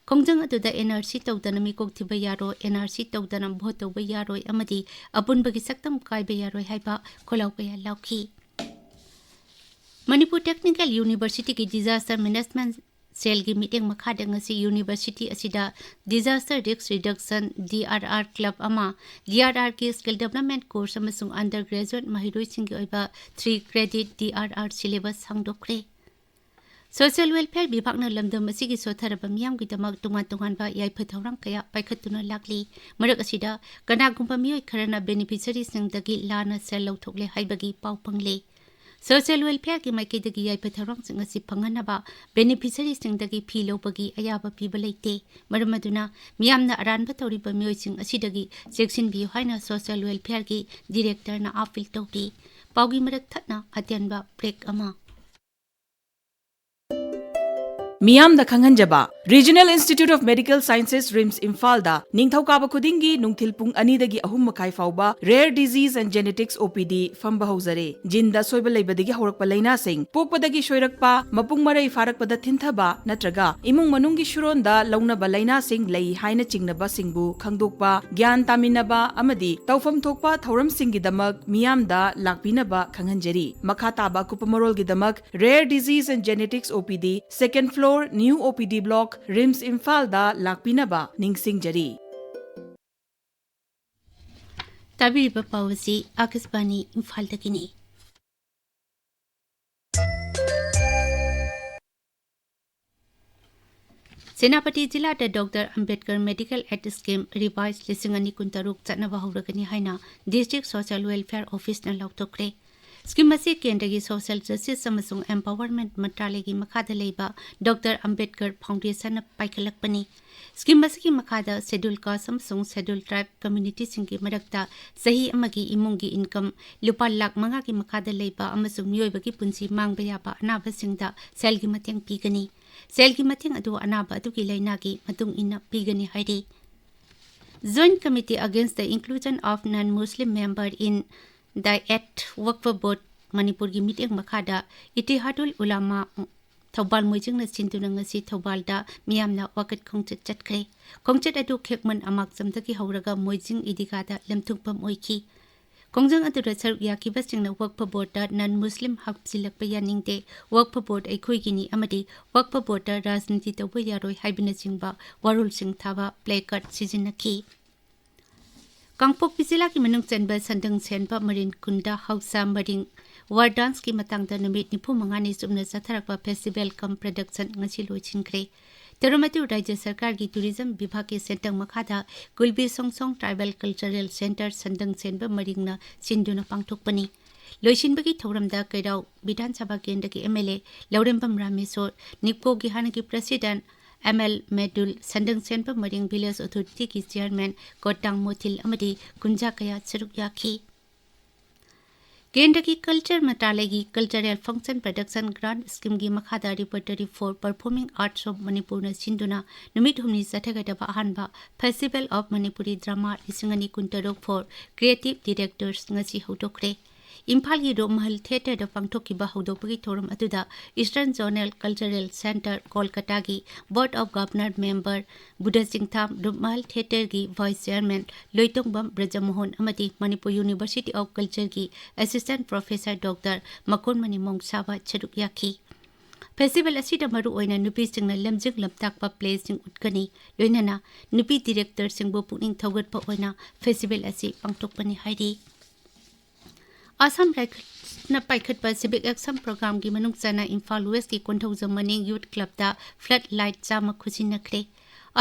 ꯈꯣꯡꯖꯪ ꯑꯗꯨꯗ ꯑꯦꯟ ꯑꯥꯔ ꯁꯤ ꯇꯧꯗꯅ ꯃꯤꯀꯣꯛ ꯊꯤꯕ ꯌꯥꯔꯣꯏ, ꯑꯦꯟ ꯑꯥꯔ ꯁꯤ ꯇꯧꯗꯅ ꯚꯣꯠ ꯇꯧꯕ ꯌꯥꯔꯣꯏ ꯑꯃꯗꯤ ꯑꯄꯨꯟꯕꯒꯤ ꯁꯛꯇꯝ ꯀꯥꯏꯕ ꯌꯥꯔꯣꯏ ꯍꯥꯏꯕ ꯈꯣꯜꯂꯥꯎ ꯀꯌꯥ ꯂꯥꯎꯈꯤ꯫ ꯃꯅꯤꯄꯨꯔ ꯇꯦꯛꯅꯤꯀꯦꯜ ꯌꯨꯅꯤꯚꯔꯁꯤꯇꯤꯒꯤ ꯗꯤꯖꯥꯁꯇꯔ ꯃꯦꯅꯦꯖꯃꯦꯟ ꯁꯦꯜꯒꯤ ꯃꯤꯠꯌꯦꯡ ꯃꯈꯥꯗ ꯉꯁꯤ ꯌꯨꯅꯤꯚꯔꯁꯤꯇꯤ ꯑꯁꯤꯗ Disaster Risk Reduction, D R R club ꯑꯃ, ꯗꯤ ꯑꯥꯔ ꯑꯥꯔꯒꯤ skill development course ꯑꯃꯁꯨꯡ undergraduate ꯃꯍꯩꯔꯣꯏꯁꯤꯡꯒꯤ ꯑꯣꯏꯕ three credit D R R syllabus ꯍꯥꯡꯗꯣꯛꯈ꯭ꯔꯦ꯫ ꯁꯣꯁꯤꯌꯦꯜ ꯋꯦꯜꯐꯤꯌꯔ ꯕꯤꯚꯥꯒꯅ ꯂꯝꯗꯝ ꯑꯁꯤꯒꯤ ꯁꯣꯠꯊꯔꯕ ꯃꯤꯌꯥꯝꯒꯤꯗꯃꯛ ꯇꯣꯉꯥꯟ ꯇꯣꯉꯥꯟꯕ ꯌꯥꯏꯐ ꯊꯧꯔꯥꯡ ꯀꯌꯥ ꯄꯥꯏꯈꯠꯇꯨꯅ ꯂꯥꯛꯂꯤ꯫ ꯃꯔꯛ ꯑꯁꯤꯗ, ꯀꯅꯥꯒꯨꯝꯕ ꯃꯤꯑꯣꯏ ꯈꯔꯅ ꯕꯦꯅꯤꯐꯤꯁꯔꯤꯁꯤꯡꯗꯒꯤ ꯂꯥꯟꯅ ꯁꯦꯜ ꯂꯧꯊꯣꯛꯂꯦ ꯍꯥꯏꯕꯒꯤ ꯄꯥꯎ ꯐꯪꯂꯦ꯫ ꯁꯣꯁꯤꯌꯦꯜ ꯋꯦꯜꯐꯤꯌꯔꯒꯤ ꯃꯥꯏꯀꯩꯗꯒꯤ ꯌꯥꯏꯐ ꯊꯧꯔꯥꯡꯁꯤꯡ ꯑꯁꯤ ꯐꯪꯍꯟꯅꯕ ꯕꯦꯅꯤꯐꯤꯁꯔꯤꯁꯤꯡꯗꯒꯤ ꯐꯤ ꯂꯧꯕꯒꯤ ꯑꯌꯥꯕ ꯄꯤꯕ ꯂꯩꯇꯦ꯫ ꯃꯔꯝ ꯑꯗꯨꯅ, ꯃꯤꯌꯥꯝꯅ ꯑꯔꯥꯟꯕ ꯇꯧꯔꯤꯕ ꯃꯤꯑꯣꯏꯁꯤꯡ ꯑꯁꯤꯗꯒꯤ ꯆꯦꯛꯁꯤꯟꯕꯤꯌꯨ ꯍꯥꯏꯅ ꯁꯣꯁꯤꯌꯦꯜ ꯋꯦꯜꯐꯤꯌꯔꯒꯤ ꯗꯤꯔꯦꯛꯇꯔꯅ ꯑꯥꯄꯤꯜ ꯇꯧꯔꯤ꯫ ꯄꯥꯎꯒꯤ ꯃꯔꯛ ꯊꯠꯅ ꯑꯇꯦꯟꯕ ꯕ꯭ꯔꯦꯛ ꯑꯃ꯫ ꯃꯤꯌꯥꯝꯗ ꯈꯪꯍꯟꯖꯕ, Regional Institute of Medical Sciences, RIMS ꯏꯝꯐꯥꯜꯗ ꯅꯤꯡꯊꯧꯀꯥꯕ ꯈꯨꯗꯤꯡꯒꯤ ꯅꯨꯡꯊꯤꯜ ꯄꯨꯡ ꯑꯅꯤꯗꯒꯤ ꯑꯍꯨꯝ ꯃꯈꯥꯏ ꯐꯥꯎꯕ Rare Disease and Genetics ꯑꯣ ꯄꯤ ꯗꯤ ꯐꯝꯕ ꯍꯧꯖꯔꯦ꯫ ꯖꯤꯟꯗ ꯑꯁꯣꯏꯕ ꯂꯩꯕꯗꯒꯤ ꯍꯧꯔꯛꯄ ꯂꯥꯏꯅꯥꯁꯤꯡ, ꯄꯣꯛꯄꯗꯒꯤ ꯁꯣꯏꯔꯛꯄ, ꯃꯄꯨꯡ ꯃꯔꯩ ꯐꯥꯔꯛꯄꯗ ꯊꯤꯟꯊꯕ ꯅꯠꯇ꯭ꯔꯒ ꯏꯃꯨꯡ ꯃꯅꯨꯡꯒꯤ ꯁꯨꯔꯣꯟꯗ ꯂꯧꯅꯕ ꯂꯥꯏꯅꯥꯁꯤꯡ ꯂꯩ ꯍꯥꯏꯅ ꯆꯤꯡꯅꯕꯁꯤꯡꯕꯨ ꯈꯪꯗꯣꯛꯄ, ꯒ꯭ꯌꯥꯟ ꯇꯥꯃꯤꯟꯅꯕ ꯑꯃꯗꯤ ꯇꯧꯐꯝ ꯊꯣꯛꯄ ꯊꯧꯔꯝꯁꯤꯡꯒꯤꯗꯃꯛ ꯃꯤꯌꯥꯝꯗ ꯂꯥꯛꯄꯤꯅꯕ ꯈꯪꯍꯟꯖꯔꯤ꯫ ꯃꯈꯥ ꯇꯥꯕ ꯑꯀꯨꯞꯄ ꯃꯔꯣꯜꯒꯤꯗꯃꯛ Rare Disease and Genetics ꯑꯣ ꯄꯤ ꯗꯤ, second floor, ꯐ꯭ꯂꯣꯔ, ꯅ꯭ꯌꯨ ꯑꯣ ꯄꯤ ꯗꯤ ꯕ꯭ꯂꯣꯛ, ꯔꯤꯝꯁ ꯏꯝꯐꯥꯜꯗ ꯂꯥꯛꯄꯤꯅꯕ ꯅꯤꯡꯁꯤꯡꯖꯔꯤ꯫ ꯇꯥꯕꯤꯔꯤꯕ ꯄꯥꯎ ꯑꯁꯤ ꯑꯥꯀꯥꯁꯕꯥꯅꯤ ꯏꯝꯐꯥꯜꯗꯒꯤꯅꯤ꯫ ꯁꯦꯅꯥꯄꯇꯤ ꯖꯤꯂꯥꯗ ꯗꯣꯛꯇꯔ ꯑꯝꯕꯦꯗꯀꯔ ꯃꯦꯗꯤꯀꯦꯜ ꯑꯦꯗ ꯁ꯭ꯀꯤꯝ ꯔꯤꯚꯥꯏꯁ ꯂꯤꯁꯤꯡ ꯑꯅꯤ ꯀꯨꯟꯇꯔꯨꯛ ꯆꯠꯅꯕ ꯍꯧꯔꯒꯅꯤ ꯍꯥꯏꯅ ꯗꯤꯁꯇ꯭ꯔꯤꯛ ꯁꯣꯁꯤꯌꯦꯜ ꯋꯦꯜꯐꯤꯌꯔ ꯑꯣꯐꯤꯁꯅ ꯂꯥꯎꯊꯣꯛꯈ꯭ꯔꯦ꯫ ꯁ꯭ꯀꯤꯝ ꯑꯁꯤ ꯀꯦꯟꯗ꯭ꯔꯒꯤ ꯁꯣꯁꯤꯌꯦꯜ ꯖꯁꯇꯤꯁ ꯑꯃꯁꯨꯡ ꯑꯦꯝꯄꯥꯋꯔꯃꯦꯟꯠ ꯃꯟꯇ꯭ꯔꯥꯂꯌꯒꯤ ꯃꯈꯥꯗ ꯂꯩꯕ ꯗꯣꯛꯇꯔ ꯑꯝꯕꯦꯗꯀꯔ ꯐꯥꯎꯟꯗꯦꯁꯟꯅ ꯄꯥꯏꯈꯠꯂꯛꯄꯅꯤ꯫ ꯁ꯭ꯀꯤꯝ ꯑꯁꯤꯒꯤ ꯃꯈꯥꯗ ꯁꯦꯗ꯭ꯌꯨꯜ ꯀꯥꯁ ꯑꯃꯁꯨꯡ ꯁꯦꯗ꯭ꯌꯨꯜ ꯇ꯭ꯔꯥꯏꯕ ꯀꯝꯃ꯭ꯌꯨꯅꯤꯇꯤꯁꯤꯡꯒꯤ ꯃꯔꯛꯇ ꯆꯍꯤ ꯑꯃꯒꯤ ꯏꯃꯨꯡꯒꯤ ꯏꯟꯀꯝ ꯂꯨꯄꯥ ꯂꯥꯛ ꯃꯉꯥꯒꯤ ꯃꯈꯥꯗ ꯂꯩꯕ ꯑꯃꯁꯨꯡ ꯃꯤꯑꯣꯏꯕꯒꯤ ꯄꯨꯟꯁꯤ ꯃꯥꯡꯕ ꯌꯥꯕ ꯑꯅꯥꯕꯁꯤꯡꯗ ꯁꯦꯜꯒꯤ ꯃꯇꯦꯡ ꯄꯤꯒꯅꯤ꯫ ꯁꯦꯜꯒꯤ ꯃꯇꯦꯡ ꯑꯗꯨ ꯑꯅꯥꯕ ꯑꯗꯨꯒꯤ ꯂꯥꯏꯅꯥꯒꯤ ꯃꯇꯨꯡ ꯏꯟꯅ ꯄꯤꯒꯅꯤ ꯍꯥꯏꯔꯤ꯫ Joint Committee Against the Inclusion of Non-Muslim Member in the Eighth Waqf Board ꯃꯅꯤꯄꯨꯔꯒꯤ ꯃꯤꯠꯌꯦꯡ ꯃꯈꯥꯗ ꯏꯇꯤꯍꯥꯗꯨꯜ ꯎꯂꯥꯃꯥ ꯊꯧꯕꯥꯜ ꯃꯣꯏꯖꯤꯡꯅ ꯁꯤꯟꯗꯨꯅ ꯉꯁꯤ ꯊꯧꯕꯥꯜꯗ ꯃꯤꯌꯥꯝꯅ ꯋꯥꯀꯠ ꯈꯣꯡꯆꯠ ꯆꯠꯈ꯭ꯔꯦ꯫ ꯈꯣꯡꯆꯠ ꯑꯗꯨ ꯈꯦꯛꯃꯟ ꯑꯃꯥꯛꯆꯝꯗꯒꯤ ꯍꯧꯔꯒ ꯃꯣꯏꯖꯤꯡ ꯏꯗꯤꯒꯥꯗ ꯂꯦꯝꯊꯨꯡꯐꯝ ꯑꯣꯏꯈꯤ꯫ ꯈꯣꯡꯖꯪ ꯑꯗꯨꯗ ꯁꯔꯨꯛ ꯌꯥꯈꯤꯕꯁꯤꯡꯅ ꯋꯛꯐ ꯕꯣꯔꯗꯇ ꯅꯟ ꯃꯨꯁꯂꯤꯝ ꯍꯥꯞꯆꯤꯜꯂꯛꯄ ꯌꯥꯅꯤꯡꯗꯦ, ꯋꯛꯐ ꯕꯣꯔꯗ ꯑꯩꯈꯣꯏꯒꯤꯅꯤ ꯑꯃꯗꯤ ꯋꯛꯐ ꯕꯣꯔꯗꯇ ꯔꯥꯖꯅꯤꯇꯤ ꯇꯧꯕ ꯌꯥꯔꯣꯏ ꯍꯥꯏꯕꯅꯆꯤꯡꯕ ꯋꯥꯔꯣꯜꯁꯤꯡ ꯊꯥꯕ ꯄ꯭ꯂꯦ ꯀꯥꯔꯗ ꯁꯤꯖꯤꯟꯅꯈꯤ꯫ ꯀꯥꯡꯄꯣꯛꯄꯤ ꯖꯤꯂꯥꯒꯤ ꯃꯅꯨꯡ ꯆꯟꯕ ꯁꯟꯗꯪ ꯁꯦꯟꯕ ꯃꯔꯤꯟ ꯈꯨꯟꯗ ꯍꯧꯁꯥ ꯃꯔꯤꯡ ꯋꯥꯔ ꯗꯥꯟꯁꯀꯤ ꯃꯇꯥꯡꯗ ꯅꯨꯃꯤꯠ ꯅꯤꯐꯨ ꯃꯉꯥꯅꯤ ꯆꯨꯞꯅ ꯆꯠꯊꯔꯛꯄ ꯐꯦꯁꯇꯤꯚꯦꯜ ꯀꯝ ꯄ꯭ꯔꯗꯛꯁꯟ ꯉꯁꯤ ꯂꯣꯏꯁꯤꯟꯈ꯭ꯔꯦ꯫ ꯊꯧꯔꯝ ꯑꯗꯨ ꯔꯥꯖ꯭ꯌ ꯁꯔꯀꯥꯔꯒꯤ ꯇꯨꯔꯤꯖꯝ ꯕꯤꯚꯥꯒꯀꯤ ꯁꯦꯟꯊꯪ ꯃꯈꯥꯗ ꯀꯨꯜꯕꯤ ꯁꯣꯡꯁꯣꯡ ꯇ꯭ꯔꯥꯏꯕꯦꯜ ꯀꯜꯆꯔꯦꯜ ꯁꯦꯟꯇꯔ ꯁꯟꯗꯪ ꯁꯦꯟꯕ ꯃꯔꯤꯡꯅ ꯁꯤꯟꯗꯨꯅ ꯄꯥꯡꯊꯣꯛꯄꯅꯤ꯫ ꯂꯣꯏꯁꯤꯟꯕꯒꯤ ꯊꯧꯔꯝꯗ ꯀꯩꯔꯥꯎ ꯕꯤꯙꯥꯟ ꯁꯚꯥ ꯀꯦꯟꯗ꯭ꯔꯒꯤ ꯑꯦꯝ ꯑꯦꯜ ꯑꯦ ꯂꯧꯔꯦꯝꯕꯝ ꯔꯥꯃꯦꯁꯣꯔ, ꯅꯤꯞꯀꯣꯒꯤ ꯍꯥꯟꯅꯒꯤ president M L Medul, Sandang Senba Maring village ꯑꯣꯊꯣꯔꯤꯇꯤꯒꯤ ꯆꯤꯌꯔꯃꯦꯟ ꯀꯣꯇꯥꯡ ꯃꯣꯊꯤꯜ ꯑꯃꯗꯤ ꯀꯨꯟꯖꯥ ꯀꯌꯥ ꯁꯔꯨꯛ ꯌꯥꯈꯤ꯫ ꯀꯦꯟꯗ꯭ꯔꯒꯤ ꯀꯜꯆꯔ ꯃꯟꯇ꯭ꯔꯥꯂꯌꯒꯤ ꯀꯜꯆꯔꯦꯜ ꯐꯪꯁꯟ ꯄ꯭ꯔꯗꯛꯁꯟ ꯒ꯭ꯔꯥꯟꯠ ꯁ꯭ꯀꯤꯝꯒꯤ ꯃꯈꯥꯗ repertory for performing arts of ꯃꯅꯤꯄꯨꯔꯅ ꯁꯤꯟꯗꯨꯅ ꯅꯨꯃꯤꯠ ꯍꯨꯝꯅꯤ ꯆꯠꯊꯒꯗꯕ ꯑꯍꯥꯟꯕ ꯐꯦꯁꯇꯤꯚꯦꯜ ꯑꯣꯐ ꯃꯅꯤꯄꯨꯔꯤ ꯗ꯭ꯔꯃꯥ ꯂꯤꯁꯤꯡ ꯑꯅꯤ ꯀꯨꯟꯇꯔꯨꯛ ꯐꯣꯔ ꯀ꯭ꯔꯤꯌꯦꯇꯤꯚ ꯗꯤꯔꯦꯛꯇꯔꯁ ꯉꯁꯤ ꯍꯧꯗꯣꯛꯈ꯭ꯔꯦ꯫ ꯏꯝꯐꯥꯜꯒꯤ ꯔꯨꯞꯃꯍꯜ ꯊꯤꯌꯦꯇꯔꯗ ꯄꯥꯡꯊꯣꯛꯈꯤꯕ ꯍꯧꯗꯣꯛꯄꯒꯤ ꯊꯧꯔꯝ ꯑꯗꯨꯗ ꯏꯁꯇꯔꯟ ꯖꯣꯅꯦꯜ ꯀꯜꯆꯔꯦꯜ ꯁꯦꯟꯇꯔ ꯀꯣꯜꯀꯇꯥꯒꯤ board of governor member Budh Chingtham, Rupmahal ꯊꯤꯌꯦꯇꯔꯒꯤ ꯚꯥꯏꯁ ꯆꯤꯌꯔꯃꯦꯟ ꯂꯣꯏꯇꯣꯡꯕꯝ ꯕ꯭ꯔꯖꯃꯣꯍꯟ ꯑꯃꯗꯤ ꯃꯅꯤꯄꯨꯔ ꯌꯨꯅꯤꯚꯔꯁꯤꯇꯤ ꯑꯣꯐ ꯀꯜꯆꯔꯒꯤ assistant professor doctor Makonmani Mongsaba ꯁꯔꯨꯛ ꯌꯥꯈꯤ꯫ ꯐꯦꯁꯇꯤꯚꯦꯜ ꯑꯁꯤꯗ ꯃꯔꯨꯑꯣꯏꯅ ꯅꯨꯄꯤꯁꯤꯡꯅ ꯂꯝꯖꯤꯡ ꯂꯝꯇꯥꯛꯄ ꯄ꯭ꯂꯦꯁꯤꯡ ꯎꯠꯀꯅꯤ, ꯂꯣꯏꯅꯅ ꯅꯨꯄꯤ ꯗꯤꯔꯦꯛꯇꯔꯁꯤꯡꯕꯨ ꯄꯨꯛꯅꯤꯡ ꯊꯧꯒꯠꯄ ꯑꯣꯏꯅ ꯐꯦꯁꯇꯤꯚꯦꯜ ꯑꯁꯤ ꯄꯥꯡꯊꯣꯛꯄꯅꯤ ꯍꯥꯏꯔꯤ꯫ ꯑꯁꯥꯝ ꯔꯥꯏꯐꯜꯁꯅ ꯄꯥꯏꯈꯠꯄ ꯁꯤꯚꯤꯛ ꯑꯦꯛꯁꯟ ꯄ꯭ꯔꯣꯒ꯭ꯔꯥꯝꯒꯤ ꯃꯅꯨꯡ ꯆꯟꯅ ꯏꯝꯐꯥꯜ ꯋꯦꯁꯀꯤ ꯀꯣꯟꯊꯧꯖꯝ ꯃꯅꯤꯡ ꯌꯨꯠ ꯀ꯭ꯂꯕꯇ ꯐ꯭ꯂꯠ ꯂꯥꯏꯠ ꯆꯥꯝꯃ ꯈꯨꯠꯁꯤꯟꯅꯈ꯭ꯔꯦ꯫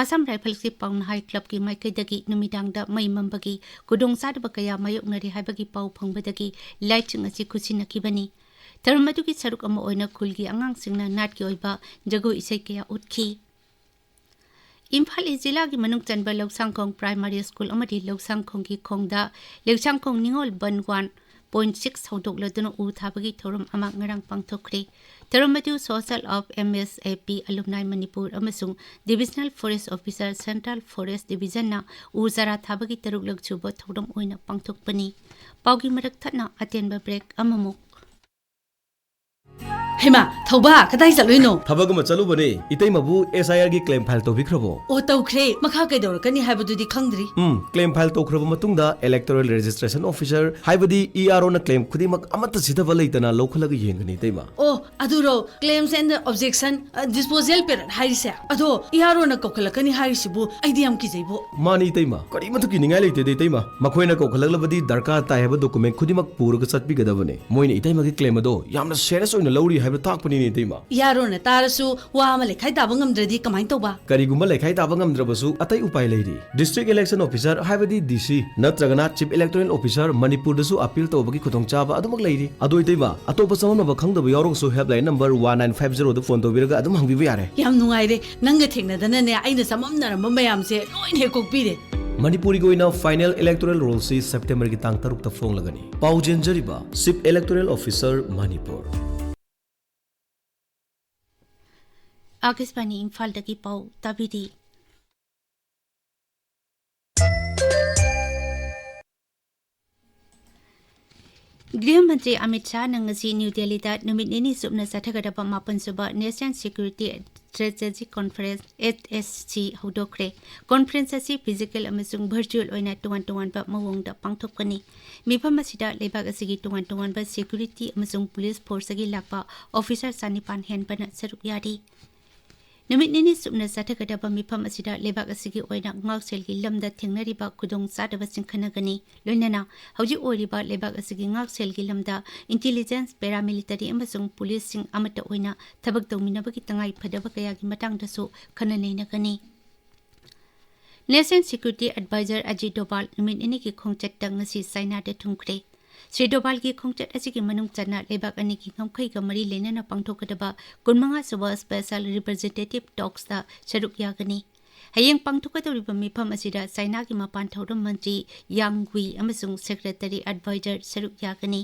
ꯑꯁꯥꯝ ꯔꯥꯏꯐꯜꯁꯀꯤ ꯄꯥꯎꯅꯍꯥꯏ ꯀ꯭ꯂꯕꯀꯤ ꯃꯥꯏꯀꯩꯗꯒꯤ ꯅꯨꯃꯤꯗꯥꯡꯗ ꯃꯩ ꯃꯝꯕꯒꯤ ꯈꯨꯗꯣꯡꯆꯥꯗꯕ ꯀꯌꯥ ꯃꯥꯌꯣꯛꯅꯔꯤ ꯍꯥꯏꯕꯒꯤ ꯄꯥꯎ ꯐꯪꯕꯗꯒꯤ ꯂꯥꯏꯠꯁꯤꯡ ꯑꯁꯤ ꯈꯨꯠꯁꯤꯟꯅꯈꯤꯕꯅꯤ꯫ ꯊꯧꯔꯝ ꯑꯗꯨꯒꯤ ꯁꯔꯨꯛ ꯑꯃ ꯑꯣꯏꯅ ꯈꯨꯜꯒꯤ ꯑꯉꯥꯡꯁꯤꯡꯅ ꯅꯥꯠꯀꯤ ꯑꯣꯏꯕ ꯖꯒꯣꯏ ꯏꯁꯩ ꯀꯌꯥ ꯎꯠꯈꯤ꯫ ꯏꯝꯐꯥꯜ ꯏꯁ ꯖꯤꯂꯥꯒꯤ ꯃꯅꯨꯡ ꯆꯟꯕ ꯂꯧꯁꯥꯡꯈꯣꯡ ꯄ꯭ꯔꯥꯏꯃꯥꯔꯤ ꯁ꯭ꯀꯨꯜ ꯑꯃꯗꯤ ꯂꯧꯁꯥꯡꯈꯣꯡꯒꯤ ꯈꯣꯡꯗ ꯂꯧꯁꯥꯡꯈꯣꯡ ꯅꯤꯉꯣꯜ ꯕꯟ ꯋꯥꯟ ꯄꯣꯏꯟꯠ ꯁꯤꯛꯁ ꯍꯧꯗꯣꯛꯂꯗꯨꯅ ꯎ ꯊꯥꯕꯒꯤ ꯊꯧꯔꯝ ꯑꯃ ꯉꯔꯥꯡ ꯄꯥꯡꯊꯣꯛꯈ꯭ꯔꯦ꯫ ꯊꯧꯔꯝ ꯑꯗꯨ Social of M S A P Alumni Manipur ꯑꯃꯁꯨꯡ Divisional Forest Officer, Central Forest Divisionꯅ ꯎ ꯆꯥꯔꯥ ꯊꯥꯕꯒꯤ ꯇꯔꯨꯛꯂꯛ ꯁꯨꯕ ꯊꯧꯔꯝ ꯑꯣꯏꯅ ꯄꯥꯡꯊꯣꯛꯄꯅꯤ꯫ ꯄꯥꯎꯒꯤ ꯃꯔꯛ ꯊꯠꯅ ꯑꯇꯦꯟꯕ ꯕ꯭ꯔꯦꯛ ꯑꯃꯃꯨꯛ꯫ ꯍꯩꯃꯥ, ꯊꯧꯕꯥ, ꯀꯗꯥꯏ ꯆꯠꯂꯨꯏꯅꯣ? ꯊꯕꯛ ꯑꯃ ꯆꯠꯂꯨꯕꯅꯦ꯫ ꯏꯇꯩꯃꯕꯨ S I R ꯒꯤ claim file ꯇꯧꯕꯤꯈ꯭ꯔꯕꯣ? ꯑꯣ, ꯇꯧꯈ꯭ꯔꯦ꯫ ꯃꯈꯥ ꯀꯩꯗꯧꯔꯛꯀꯅꯤ ꯍꯥꯏꯕꯗꯨꯗꯤ ꯈꯪꯗ꯭ꯔꯤ꯫ ꯎꯝ, claim file ꯇꯧꯈ꯭ꯔꯕ ꯃꯇꯨꯡꯗ electoral registration officer, ꯍꯥꯏꯕꯗꯤ E R O ꯅ claim ꯈꯨꯗꯤꯡꯃꯛ ꯑꯃꯠꯇ ꯁꯤꯊꯕ ꯂꯩꯇꯅ ꯂꯧꯈꯠꯂꯒ ꯌꯦꯡꯒꯅꯤ, ꯏꯇꯩꯃ꯫ ꯑꯣ, ꯑꯗꯨꯔꯣ, claims and objection, ꯑ, disposal period ꯍꯥꯏꯔꯤꯁꯦ? ꯑꯗꯣ E R O ꯅ ꯀꯧꯈꯠꯂꯛꯀꯅꯤ ꯍꯥꯏꯔꯤꯁꯤꯕꯨ ꯑꯩꯗꯤ ꯌꯥꯝ ꯀꯤꯖꯩꯕꯣ꯫ ꯃꯥꯅꯤ, ꯏꯇꯩꯃ꯫ ꯀꯔꯤꯃꯠꯇ ꯀꯤꯅꯤꯡꯉꯥꯏ ꯂꯩꯇꯦꯗ, ꯏꯇꯩꯃ꯫ ꯃꯈꯣꯏꯅ ꯀꯧꯈꯠꯂꯛꯂꯕꯗꯤ ꯗꯔꯀꯥꯔ ꯇꯥꯏ ꯍꯥꯏꯕ document ꯈꯨꯗꯤꯡꯃꯛ ꯄꯨꯔꯒ ꯆꯠꯄꯤꯒꯗꯕꯅꯦ꯫ ꯃꯣꯏꯅ ꯏꯇꯩꯃꯒꯤ claim ꯑꯗꯣ ꯌꯥꯝꯅ serious ꯑꯣꯏꯅ ꯂꯧꯔꯤ ꯍꯥꯏꯕ ꯇꯥꯛꯄꯅꯤꯅꯦ, ꯏꯇꯩꯃ꯫ E R O ꯅ ꯇꯥꯔꯁꯨ ꯋꯥ ꯑꯃ ꯂꯩꯈꯥꯏ ꯇꯥꯕ ꯉꯝꯗ꯭ꯔꯗꯤ ꯀꯃꯥꯏꯅ ꯇꯧꯕ? ꯀꯔꯤꯒꯨꯝꯕ ꯂꯩꯈꯥꯏ ꯇꯥꯕ ꯉꯝꯗ꯭ꯔꯕꯁꯨ ꯑꯇꯩ ꯎꯄꯥꯏ ꯂꯩꯔꯤ꯫ District Election Officer, ꯍꯥꯏꯕꯗꯤ D C, ꯅꯠꯇ꯭ꯔꯒꯅ Chief Electoral Officer, ꯃꯅꯤꯄꯨꯔꯗꯁꯨ appeal ꯇꯧꯕꯒꯤ ꯈꯨꯗꯣꯡꯆꯥꯕ ꯑꯗꯨꯃꯛ ꯂꯩꯔꯤ꯫ ꯑꯗꯣ ꯏꯇꯩꯃ, ꯑꯇꯣꯞꯄ ꯆꯃꯝꯅꯕ ꯈꯪꯗꯕ ꯌꯥꯎꯔꯒꯁꯨ helpline number one nine five zero ꯗ phone ꯇꯧꯕꯤꯔꯒ ꯑꯗꯨꯝ ꯍꯪꯕꯤꯕ ꯌꯥꯔꯦ꯫ ꯌꯥꯝ ꯅꯨꯡꯉꯥꯏꯔꯦ, ꯅꯪꯒ ꯊꯦꯡꯅꯗꯅꯅꯦ ꯑꯩꯅ ꯆꯃꯝꯅꯔꯝꯕ ꯃꯌꯥꯝꯁꯦ ꯂꯣꯏꯅ ꯍꯦꯛ ꯀꯣꯛꯄꯤꯔꯦ꯫ ꯃꯅꯤꯄꯨꯔꯒꯤ ꯑꯣꯏꯅ final electoral roll ꯁꯤ September ꯒꯤ ꯇꯥꯡ ꯇꯔꯨꯛꯇ ꯐꯣꯡꯂꯒꯅꯤ꯫ ꯄꯥꯎ ꯆꯦꯟꯖꯔꯤꯕ Chief Electoral Officer, ꯃꯅꯤꯄꯨꯔ꯫ ꯑꯥꯀꯥꯁꯕꯥꯅꯤ ꯏꯝꯐꯥꯜꯗꯒꯤ ꯄꯥꯎ ꯇꯥꯕꯤꯔꯤ꯫ ꯒ꯭ꯔꯤꯍ ꯃꯟꯇ꯭ꯔꯤ ꯑꯃꯤꯠ ꯁꯥꯍꯅ ꯉꯁꯤ ꯅ꯭ꯌꯨ ꯗꯦꯜꯂꯤꯗ ꯅꯨꯃꯤꯠ ꯅꯤꯅꯤ ꯆꯨꯞꯅ ꯆꯠꯊꯒꯗꯕ ꯃꯥꯄꯟꯁꯨꯕ National Security Strategic Conference, H S C, ꯍꯧꯗꯣꯛꯈ꯭ꯔꯦ꯫ Conference ꯑꯁꯤ physical ꯑꯃꯁꯨꯡ virtual ꯑꯣꯏꯅ ꯇꯣꯉꯥꯟ ꯇꯣꯉꯥꯟꯕ ꯃꯑꯣꯡꯗ ꯄꯥꯡꯊꯣꯛꯀꯅꯤ꯫ ꯃꯤꯐꯝ ꯑꯁꯤꯗ ꯂꯩꯕꯥꯛ ꯑꯁꯤꯒꯤ ꯇꯣꯉꯥꯟ ꯇꯣꯉꯥꯟꯕ security ꯑꯃꯁꯨꯡ police forceꯇꯒꯤ ꯂꯥꯛꯄ officer ꯆꯅꯤꯄꯥꯟ ꯍꯦꯟꯕꯅ ꯁꯔꯨꯛ ꯌꯥꯔꯤ꯫ ꯅꯨꯃꯤꯠ ꯅꯤꯅꯤ ꯆꯨꯞꯅ ꯆꯠꯊꯒꯗꯕ ꯃꯤꯐꯝ ꯑꯁꯤꯗ ꯂꯩꯕꯥꯛ ꯑꯁꯤꯒꯤ ꯑꯣꯏꯅ ꯉꯥꯛꯁꯦꯜꯒꯤ ꯂꯝꯗ ꯊꯦꯡꯅꯔꯤꯕ ꯈꯨꯗꯣꯡꯆꯥꯗꯕꯁꯤꯡ ꯈꯟꯅꯒꯅꯤ꯫ ꯂꯣꯏꯅꯅ ꯍꯧꯖꯤꯛ ꯑꯣꯏꯔꯤꯕ ꯂꯩꯕꯥꯛ ꯑꯁꯤꯒꯤ ꯉꯥꯛꯁꯦꯜꯒꯤ ꯂꯝꯗ intelligence, paramilitary ꯑꯃꯁꯨꯡ policeꯁꯤꯡ ꯑꯃꯠꯇ ꯑꯣꯏꯅ ꯊꯕꯛ ꯇꯧꯃꯤꯟꯅꯕꯒꯤ ꯇꯉꯥꯏ ꯐꯗꯕ ꯀꯌꯥꯒꯤ ꯃꯇꯥꯡꯗꯁꯨ ꯈꯟꯅ ꯅꯩꯅꯒꯅꯤ꯫ National Security Advisor ꯑꯖꯤꯠ ꯗꯣꯚꯥꯜ ꯅꯨꯃꯤꯠ ꯅꯤꯅꯤꯒꯤ ꯈꯣꯡꯆꯠꯇ ꯉꯁꯤ ꯆꯥꯏꯅꯥꯗ ꯊꯨꯡꯈ꯭ꯔꯦ꯫ ꯁ꯭ꯔꯤ ꯗꯣꯚꯥꯜꯒꯤ ꯈꯣꯡꯆꯠ ꯑꯁꯤꯒꯤ ꯃꯅꯨꯡ ꯆꯟꯅ ꯂꯩꯕꯥꯛ ꯑꯅꯤꯒꯤ ꯉꯝꯈꯩꯒ ꯃꯔꯤ ꯂꯩꯅꯅ ꯄꯥꯡꯊꯣꯛꯀꯗꯕ ꯀꯨꯟꯃꯉꯥ ꯁꯨꯕ Special Representative Talksꯇ ꯁꯔꯨꯛ ꯌꯥꯒꯅꯤ꯫ ꯍꯌꯦꯡ ꯄꯥꯡꯊꯣꯛꯀꯗꯧꯔꯤꯕ ꯃꯤꯐꯝ ꯑꯁꯤꯗ ꯆꯥꯏꯅꯥꯒꯤ ꯃꯄꯥꯟ ꯊꯧꯔꯝ ꯃꯟꯇ꯭ꯔꯤ ꯌꯥꯡ ꯋꯤ ꯑꯃꯁꯨꯡ Secretary Advisor ꯁꯔꯨꯛ ꯌꯥꯒꯅꯤ꯫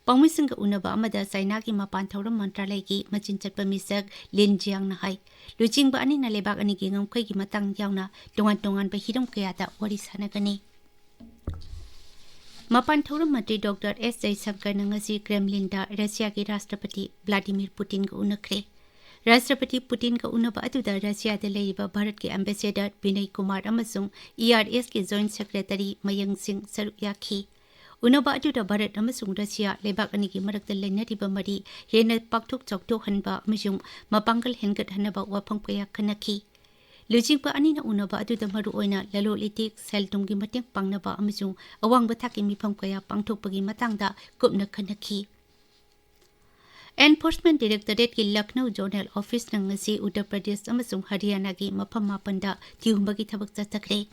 ꯄꯥꯎꯃꯤꯁꯤꯡꯒ ꯎꯅꯕ ꯑꯃꯗ ꯆꯥꯏꯅꯥꯒꯤ ꯃꯄꯥꯟ ꯊꯧꯔꯝ ꯃꯟꯇ꯭ꯔꯥꯂꯌꯒꯤ ꯃꯆꯤꯟ ꯆꯠꯄ ꯃꯤꯁꯛ ꯂꯤꯟ ꯖꯤꯌꯥꯡꯅ ꯍꯥꯏ, ꯂꯨꯆꯤꯡꯕ ꯑꯅꯤꯅ ꯂꯩꯕꯥꯛ ꯑꯅꯤꯒꯤ ꯉꯝꯈꯩꯒꯤ ꯃꯇꯥꯡ ꯌꯥꯎꯅ ꯇꯣꯉꯥꯟ ꯇꯣꯉꯥꯟꯕ ꯍꯤꯔꯝ ꯀꯌꯥꯗ ꯋꯥꯔꯤ ꯁꯥꯟꯅꯒꯅꯤ꯫ ꯃꯄꯥꯟ ꯊꯧꯔꯝ ꯃꯟꯇ꯭ꯔꯤ ꯗꯣꯛꯇꯔ ꯑꯦꯁ ꯖꯌꯁꯪꯀꯔꯅ ꯉꯁꯤ ꯀ꯭ꯔꯦꯝꯂꯤꯟꯗ ꯔꯁꯤꯌꯥꯒꯤ ꯔꯥꯁꯇ꯭ꯔꯄꯇꯤ ꯚ꯭ꯂꯥꯗꯤꯃꯤꯔ ꯄꯨꯇꯤꯟꯒ ꯎꯅꯈ꯭ꯔꯦ꯫ ꯔꯥꯁꯇ꯭ꯔꯄꯇꯤ ꯄꯨꯇꯤꯟꯒ ꯎꯅꯕ ꯑꯗꯨꯗ ꯔꯁꯤꯌꯥꯗ ꯂꯩꯔꯤꯕ ꯚꯥꯔꯠꯀꯤ ambassador ꯕꯤꯅꯌ ꯀꯨꯃꯥꯔ ꯑꯃꯁꯨꯡ ꯏ ꯑꯥꯔ ꯑꯦꯁꯀꯤ Joint Secretary ꯃꯌꯪ ꯁꯤꯡ ꯁꯔꯨꯛ ꯌꯥꯈꯤ꯫ ꯎꯅꯕ ꯑꯗꯨꯗ ꯚꯥꯔꯠ ꯑꯃꯁꯨꯡ ꯔꯁꯤꯌꯥ ꯂꯩꯕꯥꯛ ꯑꯅꯤꯒꯤ ꯃꯔꯛꯇ ꯂꯩꯅꯔꯤꯕ ꯃꯔꯤ ꯍꯦꯟꯅ ꯄꯥꯛꯊꯣꯛ ꯆꯥꯎꯊꯣꯛꯍꯟꯕ ꯑꯃꯁꯨꯡ ꯃꯄꯥꯡꯒꯜ ꯍꯦꯟꯒꯠꯍꯟꯅꯕ ꯋꯥꯐꯝ ꯀꯌꯥ ꯈꯟꯅꯈꯤ꯫ ꯂꯨꯆꯤꯡꯕ ꯑꯅꯤꯅ ꯎꯅꯕ ꯑꯗꯨꯗ ꯃꯔꯨꯑꯣꯏꯅ ꯂꯂꯣꯟ ꯏꯇꯤꯛ, ꯁꯦꯜ ꯊꯨꯝꯒꯤ ꯃꯇꯦꯡ ꯄꯥꯡꯅꯕ ꯑꯃꯁꯨꯡ ꯑꯋꯥꯡꯕ ꯊꯥꯛꯀꯤ ꯃꯤꯐꯝ ꯀꯌꯥ ꯄꯥꯡꯊꯣꯛꯄꯒꯤ ꯃꯇꯥꯡꯗ ꯀꯨꯞꯅ ꯈꯟꯅꯈꯤ꯫ Enforcement Directorateꯀꯤ ꯂꯈꯅꯧ Zonal Officeꯅ ꯉꯁꯤ ꯎꯠꯇꯔ ꯄ꯭ꯔꯗꯦꯁ ꯑꯃꯁꯨꯡ ꯍꯔꯤꯌꯥꯅꯥꯒꯤ ꯃꯐꯝ ꯃꯥꯄꯟꯗ ꯊꯤꯍꯨꯝꯕꯒꯤ ꯊꯕꯛ ꯆꯠꯊꯈ꯭ꯔꯦ꯫